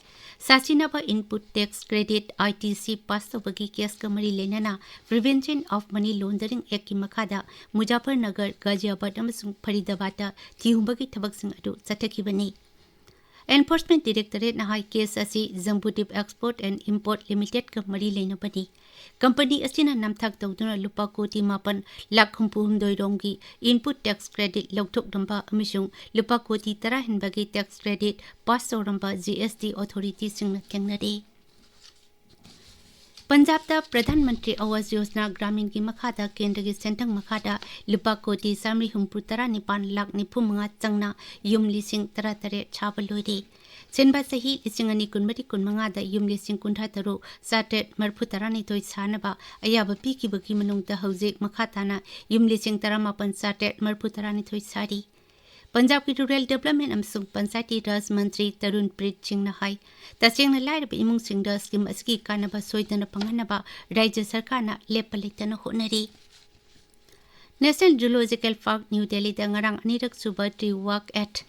ꯁꯥꯁꯤꯟꯅꯕ Input Tax Credit, I T C, pass ꯇꯧꯕꯒꯤ ꯀꯦꯁꯀ ꯃꯔꯤ ꯂꯩꯅꯅ Prevention of Money Laundering Actꯀꯤ ꯃꯈꯥꯗ ꯃꯨꯖꯥꯐꯔꯅꯒꯔ, ꯒꯥꯖꯤꯌꯥꯕꯥꯗ ꯑꯃꯁꯨꯡ ꯐꯔꯤꯗꯥꯕꯥꯗꯇ ꯊꯤꯍꯨꯝꯕꯒꯤ ꯊꯕꯛꯁꯤꯡ ꯑꯗꯨ ꯆꯠꯊꯈꯤꯕꯅꯤ꯫ Enforcement Directorateꯅ ꯍꯥꯏ, ꯀꯦꯁ ꯑꯁꯤ Jambudip Export and Import Limitedꯀ ꯃꯔꯤ ꯂꯩꯅꯕꯅꯤ꯫ ꯀꯝꯄꯅꯤ ꯑꯁꯤꯅ ꯅꯝꯊꯥꯛ ꯇꯧꯗꯨꯅ ꯂꯨꯄꯥ ꯀꯣꯇꯤ ꯃꯥꯄꯟ ꯂꯥꯈ ꯍꯨꯝꯐꯨ ꯍꯨꯝꯗꯣꯏ ꯔꯣꯝꯒꯤ Input Tax Credit ꯂꯧꯊꯣꯛꯂꯝꯕ ꯑꯃꯁꯨꯡ ꯂꯨꯄꯥ ꯀꯣꯇꯤ ꯇꯔꯥ ꯍꯦꯟꯕꯒꯤ tax credit ꯄꯥꯁ ꯇꯧꯔꯝꯕ G S T authorityꯁꯤꯡꯅ ꯊꯦꯡꯅꯔꯦ꯫ ꯄꯟꯖꯥꯕꯇ ꯄ꯭ꯔꯙꯥꯟ ꯃꯟꯇ꯭ꯔꯤ ꯑꯋꯥꯁ ꯌꯣꯖꯅꯥ ꯒ꯭ꯔꯥꯃꯤꯟꯒꯤ ꯃꯈꯥꯗ ꯀꯦꯟꯗ꯭ꯔꯒꯤ ꯁꯦꯟꯊꯪ ꯃꯈꯥꯗ ꯂꯨꯄꯥ ꯀꯣꯇꯤ ꯆꯥꯃꯔꯤ ꯍꯨꯝꯐꯨ ꯇꯔꯥ ꯅꯤꯄꯥꯟ ꯂꯥꯈ ꯅꯤꯐꯨ ꯃꯉꯥ ꯆꯪꯅ ꯌꯨꯝ ꯂꯤꯁꯤꯡ ꯇꯔꯥ ꯇꯔꯦꯠ ꯁꯥꯕ ꯂꯣꯏꯔꯦ꯫ ꯁꯤꯟꯕ ꯆꯍꯤ ꯂꯤꯁꯤꯡ ꯑꯅꯤ ꯀꯨꯟꯃꯔꯤ ꯀꯨꯟꯃꯉꯥꯗ ꯌꯨꯝ ꯂꯤꯁꯤꯡ ꯀꯨꯟꯊ꯭ꯔꯥ ꯇꯔꯨꯛ ꯆꯥꯇ꯭ꯔꯦꯠ ꯃꯔꯤꯐꯨ ꯇꯔꯥꯅꯤꯊꯣꯏ ꯁꯥꯅꯕ ꯑꯌꯥꯕ ꯄꯤꯈꯤꯕꯒꯤ ꯃꯅꯨꯡꯗ ꯍꯧꯖꯤꯛ ꯃꯈꯥ ꯇꯥꯅ ꯌꯨꯝ ꯂꯤꯁꯤꯡ ꯇꯔꯥꯃꯥꯄꯟ ꯆꯥꯇ꯭ꯔꯦꯠ ꯃꯔꯤꯐꯨ ꯇꯔꯥꯅꯤꯊꯣꯏ ꯁꯥꯔꯤ꯫ ꯄꯟꯖꯥꯕꯀꯤ ꯔꯨꯔꯦꯜ ꯗꯦꯕꯂꯞꯃꯦꯟ ꯑꯃꯁꯨꯡ ꯄꯟꯆꯥꯌꯇꯤ ꯔꯥꯖ ꯃꯟꯇ꯭ꯔꯤ ꯇꯔꯨꯟ ꯄ꯭ꯔꯤꯠ ꯁꯤꯡꯅ ꯍꯥꯏ, ꯇꯁꯦꯡꯅ ꯂꯥꯏꯔꯕ ꯏꯃꯨꯡꯁꯤꯡꯗ ꯁ꯭ꯀꯤꯝ ꯑꯁꯤꯒꯤ ꯀꯥꯟꯅꯕ ꯁꯣꯏꯗꯅ ꯐꯪꯍꯟꯅꯕ ꯔꯥꯖ꯭ꯌ ꯁꯔꯀꯥꯔꯅ ꯂꯦꯞꯄ ꯂꯩꯇꯅ ꯍꯣꯠꯅꯔꯤ꯫ National Zoological Park, ꯅ꯭ꯌꯨ ꯗꯦꯜꯂꯤꯗ ꯉꯔꯥꯡ ꯑꯅꯤꯔꯛ ꯁꯨꯕ Tree Walk at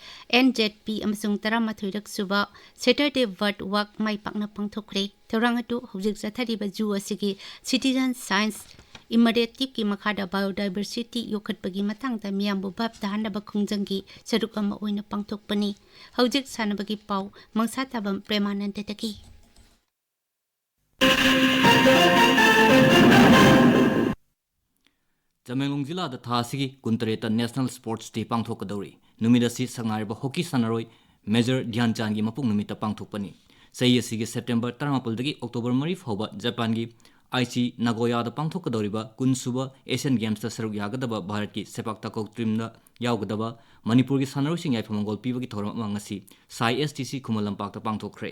N Z P ꯑꯃꯁꯨꯡ ꯇꯔꯥꯃꯥꯊꯣꯏꯔꯛ ꯁꯨꯕ Saturday Bird Walk ꯃꯥꯏ ꯄꯥꯛꯅ ꯄꯥꯡꯊꯣꯛꯈ꯭ꯔꯦ꯫ ꯊꯧꯔꯥꯡ ꯑꯗꯨ ꯍꯧꯖꯤꯛ ꯆꯠꯊꯔꯤꯕ ꯖꯨ ꯑꯁꯤꯒꯤ Citizen Science Initiative ꯀꯤ ꯃꯈꯥꯗ biodiversity ꯌꯣꯛꯈꯠꯄꯒꯤ ꯃꯇꯥꯡꯗ ꯃꯤꯌꯥꯝꯕꯨ ꯚꯥꯞ ꯇꯥꯍꯟꯅꯕ ꯈꯣꯡꯖꯪꯒꯤ ꯁꯔꯨꯛ ꯑꯃ ꯑꯣꯏꯅ ꯄꯥꯡꯊꯣꯛꯄꯅꯤ꯫ ꯍꯧꯖꯤꯛ ꯁꯥꯟꯅꯕꯒꯤ ꯄꯥꯎ, ꯃꯪꯁꯥ ꯇꯥꯕꯝ ꯄ꯭ꯔꯦꯃꯥꯅꯟꯗꯗꯒꯤ꯫ ꯇꯃꯦꯡꯂꯣꯡ ꯖꯤꯂꯥꯗ ꯊꯥ ꯑꯁꯤꯒꯤ ꯀꯨꯟꯇꯔꯦꯠꯇ National Sports Day ꯄꯥꯡꯊꯣꯛꯀꯗꯧꯔꯤ꯫ ꯅꯨꯃꯤꯠ ꯑꯁꯤ ꯁꯛꯅꯥꯏꯔꯕ ꯍꯣꯀꯤ ꯁꯥꯟꯅꯔꯣꯏ ꯃꯦꯖꯔ ꯙ꯭ꯌꯥꯟ ꯆꯥꯟꯒꯤ ꯃꯄꯣꯛ ꯅꯨꯃꯤꯠꯇ ꯄꯥꯡꯊꯣꯛꯄꯅꯤ꯫ ꯆꯍꯤ ꯑꯁꯤꯒꯤ ꯁꯦꯞꯇꯦꯝꯕꯔ ꯇꯔꯥꯃꯥꯄꯜꯗꯒꯤ ꯑꯣꯛꯇꯣꯕꯔ ꯃꯔꯤ ꯐꯥꯎꯕ ꯖꯄꯥꯟꯒꯤ ꯑꯥꯏꯆꯤ ꯅꯥꯒꯣꯌꯥꯗ ꯄꯥꯡꯊꯣꯛꯀꯗꯧꯔꯤꯕ ꯀꯨꯟꯁꯨꯕ Asian Gamesꯇ ꯁꯔꯨꯛ ꯌꯥꯒꯗꯕ ꯚꯥꯔꯠꯀꯤ ꯁꯦꯄꯥꯛ ꯇꯥꯀꯣ ꯇꯤꯝꯗ ꯌꯥꯎꯒꯗꯕ ꯃꯅꯤꯄꯨꯔꯒꯤ ꯁꯥꯟꯅꯔꯣꯏꯁꯤꯡ ꯌꯥꯏꯐ ꯃꯪꯒꯣꯜ ꯄꯤꯕꯒꯤ ꯊꯧꯔꯝ ꯑꯃ ꯉꯁꯤ ꯁꯥꯏ ꯑꯦꯁ ꯇꯤ ꯁꯤ ꯈꯨꯃꯟ ꯂꯝꯄꯥꯛꯇ ꯄꯥꯡꯊꯣꯛꯈ꯭ꯔꯦ꯫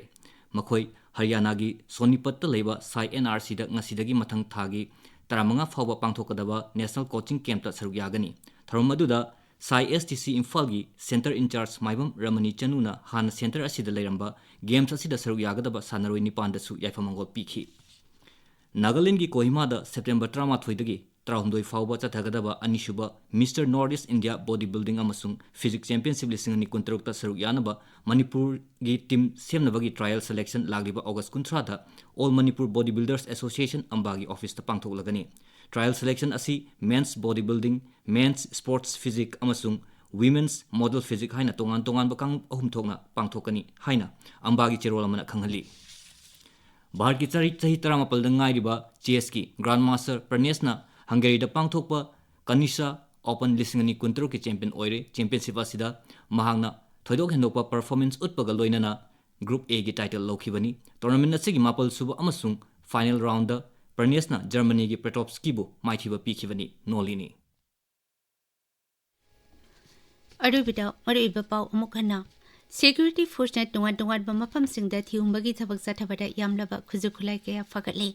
ꯃꯈꯣꯏ ꯍꯔꯤꯌꯥꯅꯥꯒꯤ ꯁꯣꯅꯤꯄꯠꯇ ꯂꯩꯕ ꯁꯥꯏ ꯑꯦꯟ ꯑꯥꯔ ꯁꯤꯗ ꯉꯁꯤꯗꯒꯤ ꯃꯊꯪ ꯊꯥꯒꯤ ꯇꯔꯥꯃꯉꯥ ꯐꯥꯎꯕ ꯄꯥꯡꯊꯣꯛꯀꯗꯕ National Coaching Campꯇ ꯁꯔꯨꯛ ꯌꯥꯒꯅꯤ꯫ ꯊꯧꯔꯝ ꯑꯗꯨꯗ ꯁꯥꯏ ꯑꯦꯁ ꯇꯤ ꯁꯤ ꯏꯝꯐꯥꯜꯒꯤ Centre Incharge ꯃꯥꯏꯕꯝ ꯔꯃꯅꯤ ꯆꯅꯨꯅ ꯍꯥꯟꯅ centre ꯑꯁꯤꯗ ꯂꯩꯔꯝꯕ Games ꯑꯁꯤꯗ ꯁꯔꯨꯛ ꯌꯥꯒꯗꯕ ꯁꯥꯟꯅꯔꯣꯏ ꯅꯤꯄꯥꯟꯗꯁꯨ ꯌꯥꯏꯐ ꯃꯪꯒꯣꯜ ꯄꯤꯈꯤ꯫ ꯅꯥꯒꯥꯂꯦꯟꯗꯒꯤ ꯀꯣꯍꯤꯃꯥꯗ ꯁꯦꯞꯇꯦꯝꯕꯔ ꯇꯔꯥꯃꯥꯊꯣꯏꯗꯒꯤ ꯇꯔꯥꯍꯨꯝꯗꯣꯏ ꯐꯥꯎꯕ ꯆꯠꯊꯒꯗꯕ ꯑꯅꯤꯁꯨꯕ Mister North East India Body Building ꯑꯃꯁꯨꯡ Physique Championship ꯂꯤꯁꯤꯡ ꯑꯅꯤ ꯀꯨꯟꯇꯔꯨꯛꯇ ꯁꯔꯨꯛ ꯌꯥꯅꯕ ꯃꯅꯤꯄꯨꯔꯒꯤ team ꯁꯦꯝꯅꯕꯒꯤ trial selection ꯂꯥꯛꯂꯤꯕ August ꯀꯨꯟꯊ꯭ꯔꯥꯗ All Manipur Body Builders Association ꯑꯝꯕꯥꯒꯤ officeꯇ ꯄꯥꯡꯊꯣꯛꯂꯒꯅꯤ꯫ Trial selection ꯑꯁꯤ Men's Body Building, Men's Sports Physique ꯑꯃꯁꯨꯡ Women's Model Physique ꯍꯥꯏꯅ ꯇꯣꯉꯥꯟ ꯇꯣꯉꯥꯟꯕ ꯀꯥꯡꯂꯨꯞ ꯑꯍꯨꯝ ꯊꯣꯛꯅ ꯄꯥꯡꯊꯣꯛꯀꯅꯤ ꯍꯥꯏꯅ ꯑꯝꯕꯥꯒꯤ ꯆꯦꯔꯣꯜ ꯑꯃꯅ ꯈꯪꯍꯜꯂꯤ꯫ ꯚꯥꯔꯠꯀꯤ ꯆꯍꯤ, ꯆꯍꯤ ꯇꯔꯥꯃꯥꯄꯜꯗ ꯉꯥꯏꯔꯤꯕ chessꯀꯤ Grandmaster ꯄ꯭ꯔꯅꯦꯁꯅ ꯍꯪꯒꯦꯔꯤꯗ ꯄꯥꯡꯊꯣꯛꯄ Kanisa Open ꯂꯤꯁꯤꯡ ꯑꯅꯤ ꯀꯨꯟꯇꯔꯨꯛꯀꯤ champion ꯑꯣꯏꯔꯦ꯫ Championship ꯑꯁꯤꯗ ꯃꯍꯥꯛꯅ ꯊꯣꯏꯗꯣꯛ ꯍꯦꯟꯗꯣꯛꯄ performance ꯎꯠꯄꯒ ꯂꯣꯏꯅꯅ Group Aꯒꯤ title ꯂꯧꯈꯤꯕꯅꯤ꯫ Tournament ꯑꯁꯤꯒꯤ ꯃꯥꯄꯜ ꯁꯨꯕ ꯑꯃꯁꯨꯡ ꯐꯥꯏꯅꯦꯜ ꯔꯥꯎꯟꯗ ꯄ꯭ꯔꯅꯦꯁꯅ ꯖꯔꯃꯅꯤꯒꯤ ꯄꯦꯇ꯭ꯔꯣꯞꯁꯀꯤꯕꯨ ꯃꯥꯏꯊꯤꯕ ꯄꯤꯈꯤꯕꯅꯤ꯫ ꯅꯣꯂꯤꯅꯤ꯫ ꯑꯔꯣꯏꯕꯗ ꯃꯔꯨꯑꯣꯏꯕ ꯄꯥꯎ ꯑꯃꯨꯛ ꯍꯟꯅ꯫ ꯁꯦꯀ꯭ꯌꯨꯔꯤꯇꯤ ꯐꯣꯔꯁꯅ ꯇꯣꯉꯥꯟ ꯇꯣꯉꯥꯟꯕ ꯃꯐꯝꯁꯤꯡꯗ ꯊꯤꯍꯨꯝꯕꯒꯤ ꯊꯕꯛ ꯆꯠꯊꯕꯗ ꯌꯥꯝꯂꯕ ꯈꯨꯠꯁꯨ ꯈꯨꯠꯂꯥꯏ ꯀꯌꯥ ꯐꯒꯠꯂꯦ꯫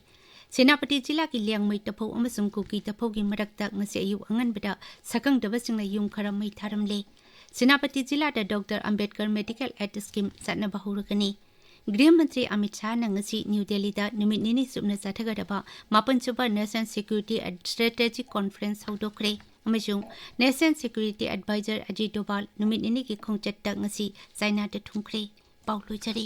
ꯁꯦꯅꯥꯄꯇꯤ ꯖꯤꯂꯥꯒꯤ ꯂꯤꯌꯥꯡꯃꯩ ꯇꯐꯧ ꯑꯃꯁꯨꯡ ꯀꯨꯀꯤ ꯇꯐꯧꯒꯤ ꯃꯔꯛꯇ ꯉꯁꯤ ꯑꯌꯨꯛ ꯑꯉꯟꯕꯗ ꯁꯛꯈꯪꯗꯕꯁꯤꯡꯅ ꯌꯨꯝ ꯈꯔ ꯃꯩ ꯊꯥꯔꯝꯂꯦ꯫ ꯁꯦꯅꯥꯄꯇꯤ ꯖꯤꯂꯥꯗ ꯗꯣꯛꯇꯔ ꯑꯝꯕꯦꯗꯀꯔ ꯃꯦꯗꯤꯀꯦꯜ ꯑꯦꯗ ꯁ꯭ꯀꯤꯝ ꯆꯠꯅꯕ ꯍꯧꯔꯒꯅꯤ꯫ ꯒ꯭ꯔꯤꯍ ꯃꯟꯇ꯭ꯔꯤ ꯑꯃꯤꯠ ꯁꯥꯍꯅ ꯉꯁꯤ ꯅ꯭ꯌꯨ ꯗꯦꯜꯂꯤꯗ ꯅꯨꯃꯤꯠ ꯅꯤꯅꯤ ꯆꯨꯞꯅ ꯆꯠꯊꯒꯗꯕ ꯃꯥꯄꯟꯁꯨꯕ ꯅꯦꯁꯅꯦꯜ ꯁꯦꯀ꯭ꯌꯨꯔꯤꯇꯤ ꯁ꯭ꯇ꯭ꯔꯦꯇꯦꯖꯤꯛ ꯀꯣꯟꯐꯔꯦꯟꯁ ꯍꯧꯗꯣꯛꯈ꯭ꯔꯦ ꯑꯃꯁꯨꯡ ꯅꯦꯁꯅꯦꯜ ꯁꯦꯀ꯭ꯌꯨꯔꯤꯇꯤ ꯑꯦꯗꯚꯥꯏꯖꯔ ꯑꯖꯤꯠ ꯗꯣꯚꯥꯜ ꯅꯨꯃꯤꯠ ꯅꯤꯅꯤꯒꯤ ꯈꯣꯡꯆꯠꯇ ꯉꯁꯤ ꯆꯥꯏꯅꯥꯗ ꯊꯨꯡꯈ꯭ꯔꯦ꯫ ꯄꯥꯎ ꯂꯣꯏꯖꯔꯦ꯫